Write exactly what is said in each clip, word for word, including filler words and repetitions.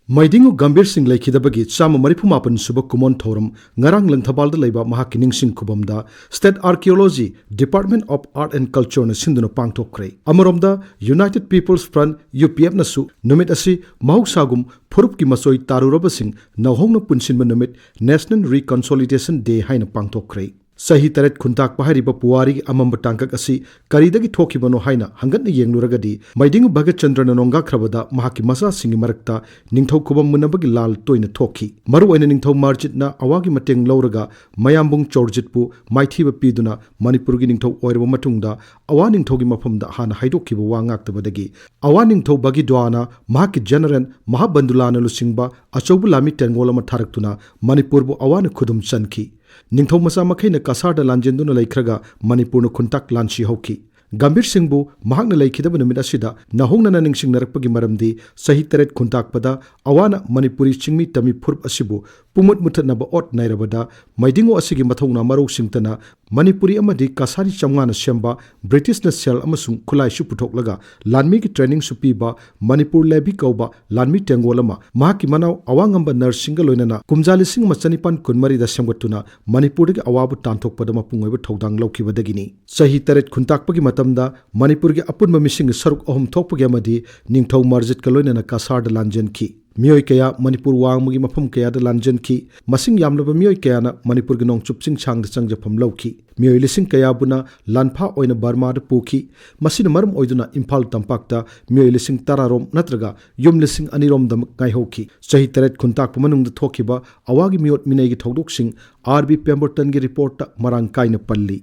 ꯃꯩꯗꯤꯡꯉꯨ ꯒꯝꯚꯤꯔ ꯁꯤꯡ ꯂꯩꯈꯤꯗꯕꯒꯤ ꯆꯥꯝꯃ ꯃꯔꯤꯐꯨ ꯃꯥꯄꯟ ꯁꯨꯕ ꯀꯨꯃꯣꯟ ꯊꯧꯔꯝ ꯉꯔꯥꯡ ꯂꯪꯊꯕꯥꯜꯗ ꯂꯩꯕ ꯃꯍꯥꯛꯀꯤ ꯅꯤꯡꯁꯤꯡ ꯈꯨꯕꯝꯗ State Archaeology, Department of Art and Cultureꯅ ꯁꯤꯟꯗꯨꯅ ꯄꯥꯡꯊꯣꯛꯈ꯭ꯔꯦ꯫ ꯑꯃꯔꯣꯝꯗ United People's Front, UPFꯅꯁꯨ ꯅꯨꯃꯤꯠ ꯑꯁꯤ ꯃꯍꯧꯁꯥꯒꯨꯝ ꯐꯨꯔꯨꯞꯀꯤ ꯃꯆꯣꯏ ꯇꯥꯔꯨꯔꯕꯁꯤꯡ ꯅꯧꯍꯧꯅ ꯄꯨꯟꯁꯤꯟꯕ ꯅꯨꯃꯤꯠ, National Reconciliation Day ꯍꯥꯏꯅ ꯄꯥꯡꯊꯣꯛꯈ꯭ꯔꯦ꯫ ꯆꯍꯤ ꯇꯔꯦꯠ ꯈꯨꯟꯇꯥꯛꯄ ꯍꯥꯏꯔꯤꯕ ꯄꯨꯋꯥꯔꯤꯒꯤ ꯑꯃꯝꯕ ꯇꯥꯡꯀꯛ ꯑꯁꯤ ꯀꯔꯤꯗꯒꯤ ꯊꯣꯛꯈꯤꯕꯅꯣ ꯍꯥꯏꯅ ꯍꯪꯒꯠꯅ ꯌꯦꯡꯂꯨꯔꯒꯗꯤ, ꯃꯩꯗꯤꯡꯉꯨ ꯚꯒꯠꯆꯟꯗ꯭ꯔꯅ ꯅꯣꯡꯒꯥꯈ꯭ꯔꯕꯗ ꯃꯍꯥꯛꯀꯤ ꯃꯆꯥꯁꯤꯡꯒꯤ ꯃꯔꯛꯇ ꯅꯤꯡꯊꯧ ꯈꯨꯕꯝ ꯃꯨꯟꯅꯕꯒꯤ ꯂꯥꯜ ꯇꯣꯏꯅ ꯊꯣꯛꯈꯤ꯫ ꯃꯔꯨꯑꯣꯏꯅ ꯅꯤꯡꯊꯧ ꯃꯥꯔꯖꯤꯠꯅ ꯑꯋꯥꯒꯤ ꯃꯇꯦꯡ ꯂꯧꯔꯒ ꯃꯌꯥꯝꯕꯨꯡ ꯆꯣꯔꯖꯤꯠꯄꯨ ꯃꯥꯏꯊꯤꯕ ꯄꯤꯗꯨꯅ ꯃꯅꯤꯄꯨꯔꯒꯤ ꯅꯤꯡꯊꯧ ꯑꯣꯏꯔꯕ ꯃꯇꯨꯡꯗ ꯑꯋꯥ ꯅꯤꯡꯊꯧꯒꯤ ꯃꯐꯝꯗ ꯍꯥꯟꯅ ꯍꯥꯏꯗꯣꯛꯈꯤꯕ ꯋꯥ ꯉꯥꯛꯇꯕꯗꯒꯤ, ꯑꯋꯥ ꯅꯤꯡꯊꯧ ꯚꯒꯤꯗ꯭ꯋꯥꯅ ꯃꯍꯥꯛꯀꯤ ꯖꯦꯅꯔꯦꯜ ꯃꯍꯥꯕꯟꯗꯨꯂꯥꯅ ꯂꯨꯆꯤꯡꯕ ꯑꯆꯧꯕ ꯂꯥꯟꯃꯤ ꯇꯦꯡꯒꯣꯜ ꯑꯃ ꯊꯥꯔꯛꯇꯨꯅ ꯃꯅꯤꯄꯨꯔꯕꯨ ꯑꯋꯥꯅ ꯈꯨꯗꯨꯝ ꯆꯟꯈꯤ꯫ ꯅꯤꯡꯊꯧ ꯃꯆꯥ ꯃꯈꯩꯅ ꯀꯁꯥꯔꯗ ꯂꯥꯟꯖꯦꯟꯗꯨꯅ ꯂꯩꯈ꯭ꯔꯒ ꯃꯅꯤꯄꯨꯔꯅ ꯈꯨꯟꯇꯥꯛ ꯂꯥꯟꯁꯤ ꯍꯧꯈꯤ꯫ ꯒꯝꯚꯤꯔ ꯁꯤꯡꯕꯨ ꯃꯍꯥꯛꯅ ꯂꯩꯈꯤꯗꯕ ꯅꯨꯃꯤꯠ ꯑꯁꯤꯗ ꯅꯧꯍꯧꯅꯅ ꯅꯤꯡꯁꯤꯡꯅꯔꯛꯄꯒꯤ ꯃꯔꯝꯗꯤ, ꯆꯍꯤ ꯇꯔꯦꯠ ꯈꯨꯟꯇꯥꯛꯄꯗ ꯑꯋꯥꯅ ꯃꯅꯤꯄꯨꯔꯤ ꯆꯤꯡꯃꯤ ꯇꯝꯃꯤ ꯐꯨꯔꯨꯞ ꯑꯁꯤꯕꯨ ꯄꯨꯃꯨꯠ ꯃꯨꯊꯠꯅꯕ ꯑꯣꯠ ꯅꯩꯔꯕꯗ, ꯃꯩꯗꯤꯡꯉꯨ ꯑꯁꯤꯒꯤ ꯃꯊꯧꯅꯥ ꯃꯔꯧꯁꯤꯡꯇꯅ ꯃꯅꯤꯄꯨꯔꯤ ꯑꯃꯗꯤ ꯀꯁꯥꯔꯤ ꯆꯥꯝꯃꯉꯥꯅ ꯁꯦꯝꯕ ꯕ꯭ꯔꯤꯇꯤꯁꯅ ꯁꯦꯜ ꯑꯃꯁꯨꯡ ꯈꯨꯠꯂꯥꯏꯁꯨ ꯄꯨꯊꯣꯛꯂꯒ ꯂꯥꯟꯃꯤꯒꯤ ꯇ꯭ꯔꯦꯅꯤꯡꯁꯨ ꯄꯤꯕ ꯃꯅꯤꯄꯨꯔ ꯂꯦꯕꯤ ꯀꯧꯕ ꯂꯥꯟꯃꯤ ꯇꯦꯡꯒꯣꯜ ꯑꯃ ꯃꯍꯥꯛꯀꯤ ꯃꯅꯥꯎ ꯑꯋꯥꯡꯉꯝꯕ ꯅꯔꯁꯤꯡꯒ ꯂꯣꯏꯅꯅ ꯀꯨꯝꯖꯥ ꯂꯤꯁꯤꯡ ꯑꯃ ꯆꯅꯤꯄꯥꯟ ꯀꯨꯟꯃꯔꯤꯗ ꯁꯦꯝꯒꯠꯇꯨꯅ ꯃꯅꯤꯄꯨꯔꯗꯒꯤ ꯑꯋꯥꯕꯨ ꯇꯥꯟꯊꯣꯛꯄꯗ ꯃꯄꯨꯡ ꯑꯣꯏꯕ ꯊꯧꯗꯥꯡ ꯂꯧꯈꯤꯕꯗꯒꯤꯅꯤ꯫ ꯆꯍꯤ ꯇꯔꯦꯠ ꯈꯨꯟꯇꯥꯛꯄꯒꯤ ꯃꯇꯝꯗ ꯃꯅꯤꯄꯨꯔꯒꯤ ꯑꯄꯨꯟꯕ ꯃꯤꯁꯤꯡꯒꯤ ꯁꯔꯨꯛ ꯑꯍꯨꯝ ꯊꯣꯛꯄꯒꯤ ꯑꯃꯗꯤ ꯅꯤꯡꯊꯧ ꯃꯥꯔꯖꯤꯠꯀ ꯂꯣꯏꯅꯅ ꯀꯁꯥꯔꯗ ꯂꯥꯟꯖꯦꯟꯈꯤ꯫ ꯃꯤꯑꯣꯏ ꯀꯌꯥ ꯃꯅꯤꯄꯨꯔ ꯋꯥꯡꯃꯒꯤ ꯃꯐꯝ ꯀꯌꯥꯗ ꯂꯥꯟꯖꯦꯟꯈꯤ꯫ ꯃꯁꯤꯡ ꯌꯥꯝꯂꯕ ꯃꯤꯑꯣꯏ ꯀꯌꯥꯅ ꯃꯅꯤꯄꯨꯔꯒꯤ ꯅꯣꯡꯆꯨꯞ ꯆꯤꯡꯁꯥꯡꯗ ꯆꯪꯖꯐꯝ ꯂꯧꯈꯤ꯫ ꯃꯤꯑꯣꯏ ꯂꯤꯁꯤꯡ ꯀꯌꯥꯕꯨꯅ ꯂꯥꯟꯐꯥ ꯑꯣꯏꯅ ꯕꯔꯃꯥꯗ ꯄꯨꯈꯤ꯫ ꯃꯁꯤꯅ ꯃꯔꯝ ꯑꯣꯏꯗꯨꯅ ꯏꯝꯐꯥꯜ ꯇꯝꯄꯥꯛꯇ ꯃꯤꯑꯣꯏ ꯂꯤꯁꯤꯡ ꯇꯔꯥꯔꯣꯝ ꯅꯠꯇ꯭ꯔꯒ ꯌꯨꯝ ꯂꯤꯁꯤꯡ ꯑꯅꯤꯔꯣꯝꯗꯃꯛ ꯉꯥꯏꯍꯧꯈꯤ꯫ ꯆꯍꯤ ꯇꯔꯦꯠ ꯈꯨꯟꯇꯥꯛꯄ ꯃꯅꯨꯡꯗ ꯊꯣꯛꯈꯤꯕ ꯑꯋꯥꯒꯤ ꯃꯤꯑꯣꯠ ꯃꯤꯅꯩꯒꯤ ꯊꯧꯗꯣꯛꯁꯤꯡ R B Pembertonꯒꯤ ꯔꯤꯄꯣꯔꯠꯇ ꯃꯔꯥꯡ ꯀꯥꯏꯅ ꯄꯜꯂꯤ꯫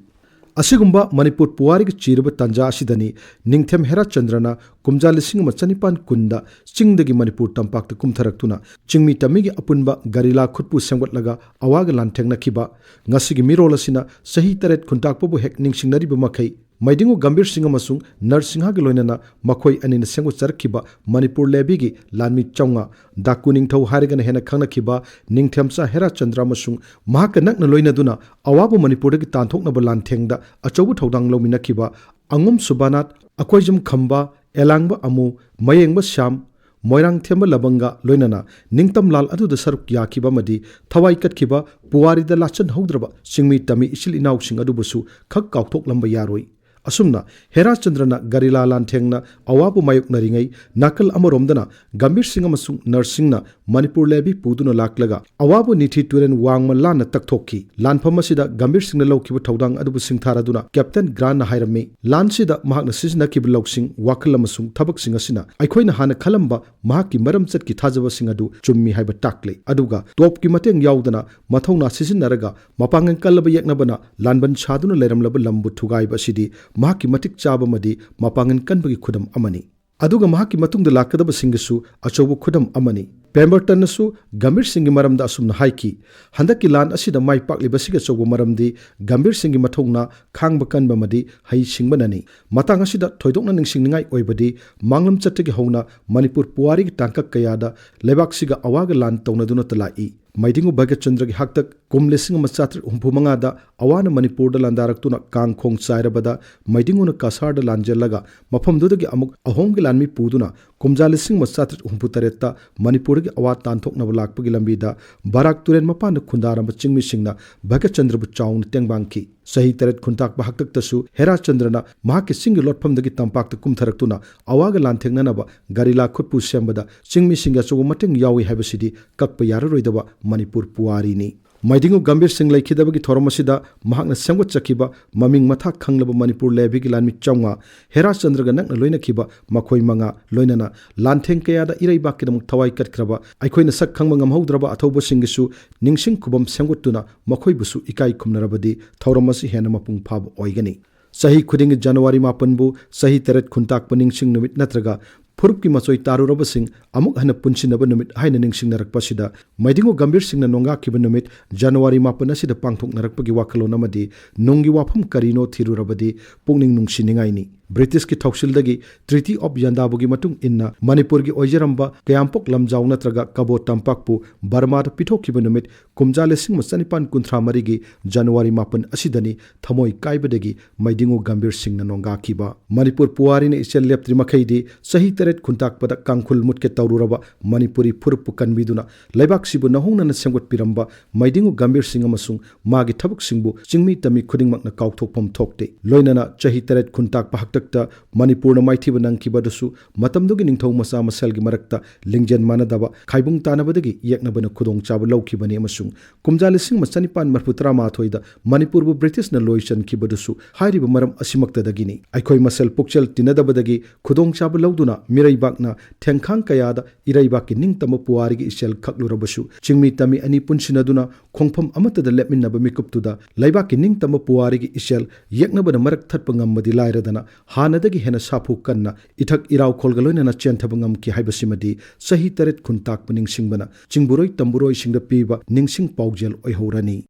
ꯑꯁꯤꯒꯨꯝꯕ ꯃꯅꯤꯄꯨꯔ ꯄꯨꯋꯥꯔꯤꯒ ꯆꯤꯔꯕ ꯇꯥꯟꯖꯥ ꯑꯁꯤꯗꯅꯤ ꯅꯤꯡꯊꯦꯝ ꯍꯦꯔꯥꯆꯟꯗ꯭ꯔꯅ ꯀꯨꯝꯖꯥ ꯂꯤꯁꯤꯡ ꯑꯃ ꯆꯅꯤꯄꯥꯟ ꯀꯨꯟꯗ ꯆꯤꯡꯗꯒꯤ ꯃꯅꯤꯄꯨꯔ ꯇꯝꯄꯥꯛꯇ ꯀꯨꯝꯊꯔꯛꯇꯨꯅ ꯆꯤꯡꯃꯤ ꯇꯝꯃꯤꯒꯤ ꯑꯄꯨꯟꯕ ꯒꯔꯤꯂꯥ ꯈꯨꯠꯄꯨ ꯁꯦꯝꯒꯠꯂꯒ ꯑꯋꯥꯒ ꯂꯥꯟꯊꯦꯡꯅꯈꯤꯕ꯫ ꯉꯁꯤꯒꯤ ꯃꯤꯔꯣꯜ ꯑꯁꯤꯅ ꯆꯍꯤ ꯇꯔꯦꯠ ꯈꯨꯟꯇꯥꯛꯄꯕꯨ ꯍꯦꯛ ꯅꯤꯡꯁꯤꯡꯅꯔꯤꯕ ꯃꯈꯩ, ꯃꯩꯗꯤꯡꯉꯨ ꯒꯝꯚꯤꯔ ꯁꯤꯡ ꯑꯃꯁꯨꯡ ꯅꯔꯁꯤꯡꯍꯒ ꯂꯣꯏꯅꯅ ꯃꯈꯣꯏ ꯑꯅꯤꯅ ꯁꯦꯝꯒꯠꯆꯔꯛꯈꯤꯕ ꯃꯅꯤꯄꯨꯔ ꯂꯦꯕꯤꯒꯤ ꯂꯥꯟꯃꯤ ꯆꯥꯝꯃꯉꯥ, ꯗꯥꯀꯨ ꯅꯤꯡꯊꯧ ꯍꯥꯏꯔꯒꯅ ꯍꯦꯟꯅ ꯈꯪꯅꯈꯤꯕ ꯅꯤꯡꯊꯦꯝꯆꯥ ꯍꯦꯔꯥꯆꯟꯗ꯭ꯔ ꯑꯃꯁꯨꯡ ꯃꯍꯥꯛꯀ ꯅꯛꯅ ꯂꯣꯏꯅꯗꯨꯅ ꯑꯋꯥꯕ ꯃꯅꯤꯄꯨꯔꯗꯒꯤ ꯇꯥꯟꯊꯣꯛꯅꯕ ꯂꯥꯟꯊꯦꯡꯗ ꯑꯆꯧꯕ ꯊꯧꯗꯥꯡ ꯂꯧꯃꯤꯟꯅꯈꯤꯕ ꯑꯉꯨꯝ ꯁꯨꯕꯥꯅꯥꯊ, ꯑꯀꯣꯏꯖꯝ ꯈꯝꯕ, ꯑꯦꯂꯥꯡꯕ ꯑꯃꯨ, ꯃꯌꯦꯡꯕ ꯁ꯭ꯌꯥꯝ, ꯃꯣꯏꯔꯥꯡꯊꯦꯝꯕ ꯂꯕꯪꯒ ꯂꯣꯏꯅꯅ ꯅꯤꯡꯇꯝ ꯂꯥꯜ ꯑꯗꯨꯗ ꯁꯔꯨꯛ ꯌꯥꯈꯤꯕ ꯑꯃꯗꯤ ꯊꯋꯥꯏ ꯀꯠꯈꯤꯕ ꯄꯨꯋꯥꯔꯤꯗ ꯂꯥꯆꯟꯍꯧꯗ꯭ꯔꯕ ꯆꯤꯡꯃꯤ ꯇꯝꯃꯤ ꯏꯆꯤꯜ ꯏꯅꯥꯎꯁꯤꯡ ꯑꯗꯨꯕꯨꯁꯨ ꯈꯛ ꯀꯥꯎꯊꯣꯛꯂꯝꯕ ꯌꯥꯔꯣꯏ꯫ ꯑꯁꯨꯝꯅ ꯍꯦꯔꯥꯆꯟꯗ꯭ꯔꯅ ꯒꯔꯤꯂꯥ ꯂꯥꯟꯊꯦꯡꯅ ꯑꯋꯥꯕ ꯃꯥꯌꯣꯛꯅꯔꯤꯉꯩ, ꯅꯥꯀꯜ ꯑꯃꯔꯣꯝꯗꯅ ꯒꯝꯚꯤꯔ ꯁꯤꯡ ꯑꯃꯁꯨꯡ ꯅꯔꯁꯤꯡꯅ ꯃꯅꯤꯄꯨꯔ ꯂꯦꯚꯤ ꯄꯨꯗꯨꯅ ꯂꯥꯛꯂꯒ ꯑꯋꯥꯕ ꯅꯤꯊꯤ ꯇꯨꯔꯦꯜ ꯋꯥꯡꯃ ꯂꯥꯟꯅ ꯇꯛꯊꯣꯛꯈꯤ꯫ ꯂꯥꯟꯐꯝ ꯑꯁꯤꯗ ꯒꯝꯚꯤꯔ ꯁꯤꯡꯅ ꯂꯧꯈꯤꯕ ꯊꯧꯗꯥꯡ ꯑꯗꯨꯕꯨ ꯁꯤꯡꯊꯥꯔꯗꯨꯅ ꯀꯦꯞꯇꯦꯟ ꯒ꯭ꯔꯥꯟꯅ ꯍꯥꯏꯔꯝꯃꯤ, ꯂꯥꯟꯁꯤꯗ ꯃꯍꯥꯛꯅ ꯁꯤꯖꯤꯟꯅꯈꯤꯕ ꯂꯧꯁꯤꯡ, ꯋꯥꯈꯜ ꯑꯃꯁꯨꯡ ꯊꯕꯛꯁꯤꯡ ꯑꯁꯤꯅ ꯑꯩꯈꯣꯏꯅ ꯍꯥꯟꯅ ꯈꯜꯂꯝꯕ ꯃꯍꯥꯛꯀꯤ ꯃꯔꯝ ꯆꯠꯀꯤ ꯊꯥꯖꯕꯁꯤꯡ ꯑꯗꯨ ꯆꯨꯝꯃꯤ ꯍꯥꯏꯕ ꯇꯥꯛꯂꯤ꯫ ꯑꯗꯨꯒ ꯇꯣꯞꯀꯤ ꯃꯇꯦꯡ ꯌꯥꯎꯗꯅ ꯃꯊꯧꯅꯥ ꯁꯤꯖꯤꯟꯅꯔꯒ ꯃꯄꯥꯡꯒꯜ ꯀꯜꯂꯕ ꯌꯦꯛꯅꯕꯅ ꯂꯥꯟꯕꯟ ꯁꯥꯗꯨꯅ ꯂꯩꯔꯝꯂꯕ ꯂꯝꯕꯨ ꯊꯨꯒꯥꯏꯕ ꯑꯁꯤꯗꯤ ꯃꯍꯥꯛꯀꯤ ꯃꯇꯤꯛ ꯆꯥꯕ ꯑꯃꯗꯤ ꯃꯄꯥꯡꯒꯜ ꯀꯟꯕꯒꯤ ꯈꯨꯗꯝ ꯑꯃꯅꯤ꯫ ꯑꯗꯨꯒ ꯃꯍꯥꯛꯀꯤ ꯃꯇꯨꯡꯗ ꯂꯥꯛꯀꯗꯕꯁꯤꯡꯒꯤꯁꯨ ꯑꯆꯧꯕ ꯈꯨꯗꯝ ꯑꯃꯅꯤ꯫ ꯄꯦꯝꯕꯔꯇꯟꯅꯁꯨ ꯒꯝꯚꯤꯔ ꯁꯤꯡꯒꯤ ꯃꯔꯝꯗ ꯑꯁꯨꯝꯅ ꯍꯥꯏꯈꯤ, "ꯍꯟꯗꯛꯀꯤ ꯂꯥꯟ ꯑꯁꯤꯗ ꯃꯥꯏ ꯄꯥꯛꯂꯤꯕꯁꯤꯒꯤ ꯑꯆꯧꯕ ꯃꯔꯝꯗꯤ ꯒꯝꯚꯤꯔ ꯁꯤꯡꯒꯤ ꯃꯊꯧꯅꯥ, ꯈꯥꯡꯕ ꯀꯟꯕ ꯑꯃꯗꯤ ꯍꯩꯁꯤꯡꯕꯅꯅꯤ꯫ ꯃꯇꯥꯡ ꯑꯁꯤꯗ ꯊꯣꯏꯗꯣꯛꯅ ꯅꯤꯡꯁꯤꯡꯅꯤꯡꯉꯥꯏ ꯑꯣꯏꯕꯗꯤ ꯃꯥꯡꯂꯝ ꯆꯠꯇꯒꯤ ꯍꯧꯅ ꯃꯅꯤꯄꯨꯔ ꯄꯨꯋꯥꯔꯤꯒꯤ ꯇꯥꯡꯀꯛ ꯀꯌꯥꯗ ꯂꯩꯕꯥꯛꯁꯤꯒ ꯑꯋꯥꯒ ꯂꯥꯟ ꯇꯧꯅꯗꯨꯅꯇ ꯂꯥꯛꯏ꯫ ꯃꯩꯗꯤꯡꯉꯨ ꯚꯒꯠꯆꯟꯗ꯭ꯔꯒꯤ ꯍꯥꯛꯇꯛ ꯀꯨꯝ ꯂꯤꯁꯤꯡ ꯑꯃ ꯆꯥꯇ꯭ꯔꯦꯠ ꯍꯨꯝꯐꯨ ꯃꯉꯥꯗ ꯑꯋꯥꯅ ꯃꯅꯤꯄꯨꯔꯗ ꯂꯥꯟꯗꯥꯔꯛꯇꯨꯅ ꯀꯥꯡꯈꯣꯡ ꯆꯥꯏꯔꯕꯗ ꯃꯩꯗꯤꯡꯉꯨꯅ ꯀꯁꯥꯔꯗ ꯂꯥꯟꯖꯦꯜꯂꯒ ꯃꯐꯝꯗꯨꯗꯒꯤ ꯑꯃꯨꯛ ꯑꯍꯣꯝꯒꯤ ꯂꯥꯟꯃꯤ ꯄꯨꯗꯨꯅ ꯀꯨꯝꯖꯥ ꯂꯤꯁꯤꯡ ꯑꯃ ꯆꯥꯇ꯭ꯔꯦꯠ ꯍꯨꯝꯐꯨ ꯇꯔꯦꯠꯇ ꯃꯅꯤꯄꯨꯔꯗꯒꯤ ꯑꯋꯥ ꯇꯥꯟꯊꯣꯛꯅꯕ ꯂꯥꯛꯄꯒꯤ ꯂꯝꯕꯤꯗ ꯕꯔꯥꯛ ꯇꯨꯔꯦꯜ ꯃꯄꯥꯟꯗ ꯈꯨꯟꯗꯥꯔꯝꯕ ꯆꯤꯡꯃꯤꯁꯤꯡꯅ ꯚꯒꯠꯆꯟꯗ꯭ꯔꯕꯨ ꯆꯥꯎꯅ ꯇꯦꯡꯕꯥꯡꯈꯤ꯫ ꯆꯍꯤ ꯇꯔꯦꯠ ꯈꯨꯟꯇꯥꯛꯄ ꯍꯥꯛꯇꯛꯇꯁꯨ ꯍꯦꯔꯥꯆꯟꯗ꯭ꯔꯅ ꯃꯍꯥꯛꯀꯤ ꯆꯤꯡꯒꯤ ꯂꯣꯠꯐꯝꯗꯒꯤ ꯇꯝꯄꯥꯛꯇ ꯀꯨꯝꯊꯔꯛꯇꯨꯅ ꯑꯋꯥꯒ ꯂꯥꯟꯊꯦꯡꯅꯅꯕ ꯒꯔꯤꯂꯥ ꯈꯨꯠꯄꯨ ꯁꯦꯝꯕꯗ ꯆꯤꯡꯃꯤꯁꯤꯡꯒꯤ ꯑꯆꯧꯕ ꯃꯇꯦꯡ ꯌꯥꯎꯏ ꯍꯥꯏꯕꯁꯤꯗꯤ ꯀꯛꯄ ꯌꯥꯔꯔꯣꯏꯗꯕ ꯃꯅꯤꯄꯨꯔ ꯄꯨꯋꯥꯔꯤꯅꯤ꯫ ꯃꯩꯗꯤꯡꯉꯨ ꯒꯝꯚꯤꯔ ꯁꯤꯡ ꯂꯩꯈꯤꯗꯕꯒꯤ ꯊꯧꯔꯝ ꯑꯁꯤꯗ ꯃꯍꯥꯛꯅ ꯁꯦꯝꯒꯠꯆꯈꯤꯕ ꯃꯃꯤꯡ ꯃꯊꯥ ꯈꯪꯂꯕ ꯃꯅꯤꯄꯨꯔ ꯂꯦꯚꯤꯒꯤ ꯂꯥꯟꯃꯤ ꯆꯥꯝꯃꯉꯥ, ꯍꯦꯔꯥꯆꯟꯗ꯭ꯔꯒ ꯅꯛꯅ ꯂꯣꯏꯅꯈꯤꯕ ꯃꯈꯣꯏ ꯃꯉꯥ, ꯂꯣꯏꯅꯅ ꯂꯥꯟꯊꯦꯡ ꯀꯌꯥꯗ ꯏꯔꯩꯕꯥꯛꯀꯤꯗꯃꯛ ꯊꯋꯥꯏ ꯀꯠꯈ꯭ꯔꯕ ꯑꯩꯈꯣꯏꯅ ꯁꯛ ꯈꯪꯕ ꯉꯝꯍꯧꯗ꯭ꯔꯕ ꯑꯊꯧꯕꯁꯤꯡꯒꯤꯁꯨ ꯅꯤꯡꯁꯤꯡ ꯈꯨꯕꯝ ꯁꯦꯝꯒꯠꯇꯨꯅ ꯃꯈꯣꯏꯕꯨꯁꯨ ꯏꯀꯥꯏ ꯈꯨꯝꯅꯔꯕꯗꯤ ꯊꯧꯔꯝ ꯑꯁꯤ ꯍꯦꯟꯅ ꯃꯄꯨꯡ ꯐꯥꯕ ꯑꯣꯏꯒꯅꯤ꯫ ꯆꯍꯤ ꯈꯨꯗꯤꯡꯒꯤ ꯖꯅꯋꯥꯔꯤ ꯃꯥꯄꯟꯕꯨ ꯆꯍꯤ ꯇꯔꯦꯠ ꯈꯨꯟꯇꯥꯛꯄ ꯅꯤꯡꯁꯤꯡ ꯅꯨꯃꯤꯠ ꯅꯠꯇ꯭ꯔꯒ ꯐꯨꯔꯨꯞꯀꯤ ꯃꯆꯣꯏ ꯇꯥꯔꯨꯔꯕꯁꯤꯡ ꯑꯃꯨꯛ ꯍꯟꯅ ꯄꯨꯟꯁꯤꯟꯅꯕ ꯅꯨꯃꯤꯠ ꯍꯥꯏꯅ ꯅꯤꯡꯁꯤꯡꯅꯔꯛꯄ ꯑꯁꯤꯗ ꯃꯩꯗꯤꯡꯉꯨ ꯒꯝꯚꯤꯔ ꯁꯤꯡꯅ ꯅꯣꯡꯒꯥꯛꯈꯤꯕ ꯅꯨꯃꯤꯠ ꯖꯅꯋꯥꯔꯤ ꯃꯥꯄꯟ ꯑꯁꯤꯗ ꯄꯥꯡꯊꯣꯛꯅꯔꯛꯄꯒꯤ ꯋꯥꯈꯜꯂꯣꯟ ꯑꯃꯗꯤ ꯅꯨꯡꯒꯤ ꯋꯥꯐꯝ ꯀꯔꯤꯅꯣ ꯊꯤꯔꯨꯔꯕꯗꯤ ꯄꯨꯛꯅꯤꯡ ꯅꯨꯡꯁꯤꯅꯤꯡꯉꯥꯏꯅꯤ꯫ ꯕ꯭ꯔꯤꯇꯤꯁꯀꯤ ꯊꯧꯁꯤꯜꯗꯒꯤ Treaty of Yandabo ꯒꯤ ꯃꯇꯨꯡ ꯏꯟꯅ ꯃꯅꯤꯄꯨꯔꯒꯤ ꯑꯣꯏꯖꯔꯝꯕ ꯀꯌꯥꯝꯄꯣꯛ ꯂꯝꯖꯥꯎ ꯅꯠꯇ꯭ꯔꯒ ꯀꯕꯣ ꯇꯝꯄꯥꯛꯄꯨ ꯕꯔꯃꯥꯗ ꯄꯤꯊꯣꯛꯈꯤꯕ ꯅꯨꯃꯤꯠ ꯀꯨꯝꯖꯥ ꯂꯤꯁꯤꯡ ꯑꯃ ꯆꯅꯤꯄꯥꯟ ꯀꯨꯟꯊ꯭ꯔꯥ ꯃꯔꯤꯒꯤ ꯖꯅꯋꯥꯔꯤ ꯃꯥꯄꯟ ꯑꯁꯤꯗꯅꯤ ꯊꯃꯣꯏ ꯀꯥꯏꯕꯗꯒꯤ ꯃꯩꯗꯤꯡꯉꯨ ꯒꯝꯚꯤꯔ ꯁꯤꯡꯅ ꯅꯣꯡꯒꯥꯈꯤꯕ꯫ ꯃꯅꯤꯄꯨꯔ ꯄꯨꯋꯥꯔꯤꯅ ꯏꯆꯦꯜ ꯂꯦꯞꯇ꯭ꯔꯤ ꯃꯈꯩꯗꯤ ꯆꯍꯤ ꯇꯔꯦꯠ ꯈꯨꯟꯇꯥꯛꯄꯗ ꯀꯥꯡꯈꯨꯜ ꯃꯨꯠꯀꯦ ꯇꯧꯔꯨꯔꯕ ꯃꯅꯤꯄꯨꯔꯤ ꯐꯨꯔꯨꯞꯄꯨ ꯀꯟꯕꯤꯗꯨꯅ ꯂꯩꯕꯥꯛꯁꯤꯕꯨ ꯅꯧꯍꯧꯅꯅ ꯁꯦꯝꯒꯠꯄꯤꯔꯝꯕ ꯃꯩꯗꯤꯡꯉꯨ ꯒꯝꯚꯤꯔ ꯁꯤꯡ ꯑꯃꯁꯨꯡ ꯃꯥꯒꯤ ꯊꯕꯛꯁꯤꯡꯕꯨ ꯆꯤꯡꯃꯤ ꯇꯝꯃꯤ ꯈꯨꯗꯤꯡꯃꯛꯅ ꯀꯥꯎꯊꯣꯛꯐꯝ ꯊꯣꯛꯇꯦ꯫ ꯂꯣꯏꯅꯅ ꯆꯍꯤ ꯇꯔꯦꯠ ꯈꯨꯟꯇꯥꯛꯄ ꯍꯥꯛꯇꯛꯇ ꯃꯅꯤꯄꯨꯔꯅ ꯃꯥꯏꯊꯤꯕ ꯅꯪꯈꯤꯕ ꯑꯗꯨꯁꯨ ꯃꯇꯝꯗꯨꯒꯤ ꯅꯤꯡꯊꯧ ꯃꯆꯥ ꯃꯁꯦꯜꯒꯤ ꯃꯔꯛꯇ ꯂꯤꯡꯖꯦꯜ ꯃꯥꯟꯅꯗꯕ, ꯈꯥꯏꯕꯨꯡ ꯇꯥꯅꯕꯗꯒꯤ ꯌꯦꯛꯅꯕꯅ ꯈꯨꯗꯣꯡꯆꯥꯕ ꯂꯧꯈꯤꯕꯅꯤ ꯑꯃꯁꯨꯡ ꯀꯨꯝꯖꯥ ꯂꯤꯁꯤꯡ ꯑꯃ ꯆꯅꯤꯄꯥꯟ ꯃꯔꯤꯐꯨ ꯇꯔꯥꯃꯥꯊꯣꯏꯗ ꯃꯅꯤꯄꯨꯔꯕꯨ ꯕ꯭ꯔꯤꯇꯤꯁꯅ ꯂꯣꯏꯁꯤꯟꯈꯤꯕꯗꯨꯁꯨ ꯍꯥꯏꯔꯤꯕ ꯃꯔꯝ ꯑꯁꯤꯃꯛꯇꯗꯒꯤꯅꯤ꯫ ꯑꯩꯈꯣꯏ ꯃꯁꯦꯜ ꯄꯨꯛꯆꯦꯜ ꯇꯤꯟꯅꯗꯕꯗꯒꯤ ꯈꯨꯗꯣꯡꯆꯥꯕ ꯂꯧꯗꯨꯅ ꯃꯤꯔꯩꯕꯥꯛꯅ ꯊꯦꯡꯈꯥꯡ ꯀꯌꯥꯗ ꯏꯔꯩꯕꯥꯛꯀꯤ ꯅꯤꯡꯇꯝꯕ ꯄꯨꯋꯥꯔꯤꯒꯤ ꯏꯆꯦꯜ ꯈꯛꯂꯨꯔꯕꯁꯨ, ꯆꯤꯡꯃꯤ ꯇꯝꯃꯤ ꯑꯅꯤ ꯄꯨꯟꯁꯤꯟꯅꯗꯨꯅ ꯈꯣꯡꯐꯝ ꯑꯃꯠꯇꯗ ꯂꯦꯞꯃꯤꯟꯅꯕ ꯃꯤꯀꯨꯞꯇꯨꯗ ꯂꯩꯕꯥꯛꯀꯤ ꯅꯤꯡꯇꯝꯕ ꯄꯨꯋꯥꯔꯤꯒꯤ ꯏꯆꯦꯜ ꯌꯦꯛꯅꯕꯅ ꯃꯔꯛ ꯊꯠꯄ ꯉꯝꯕꯗꯤ ꯂꯥꯏꯔꯗꯅ, ꯍꯥꯟꯅꯗꯒꯤ ꯍꯦꯟꯅ ꯁꯥꯐꯨ ꯀꯟꯅ ꯏꯊꯛ ꯏꯔꯥꯎꯈꯣꯜꯒ ꯂꯣꯏꯅꯅ ꯆꯦꯟꯊꯕ ꯉꯝꯈꯤ ꯍꯥꯏꯕꯁꯤꯃꯗꯤ ꯆꯍꯤ ꯇꯔꯦꯠ ꯈꯨꯟꯇꯥꯛꯄ ꯅꯤꯡꯁꯤꯡꯕꯅ ꯆꯤꯡꯕꯨꯔꯣꯏ ꯇꯝꯕꯨꯔꯣꯏꯁꯤꯡꯗ ꯄꯤꯕ ꯅꯤꯡꯁꯤꯡ ꯄꯥꯎꯖꯦꯜ ꯑꯣꯏꯍꯧꯔꯅꯤ꯫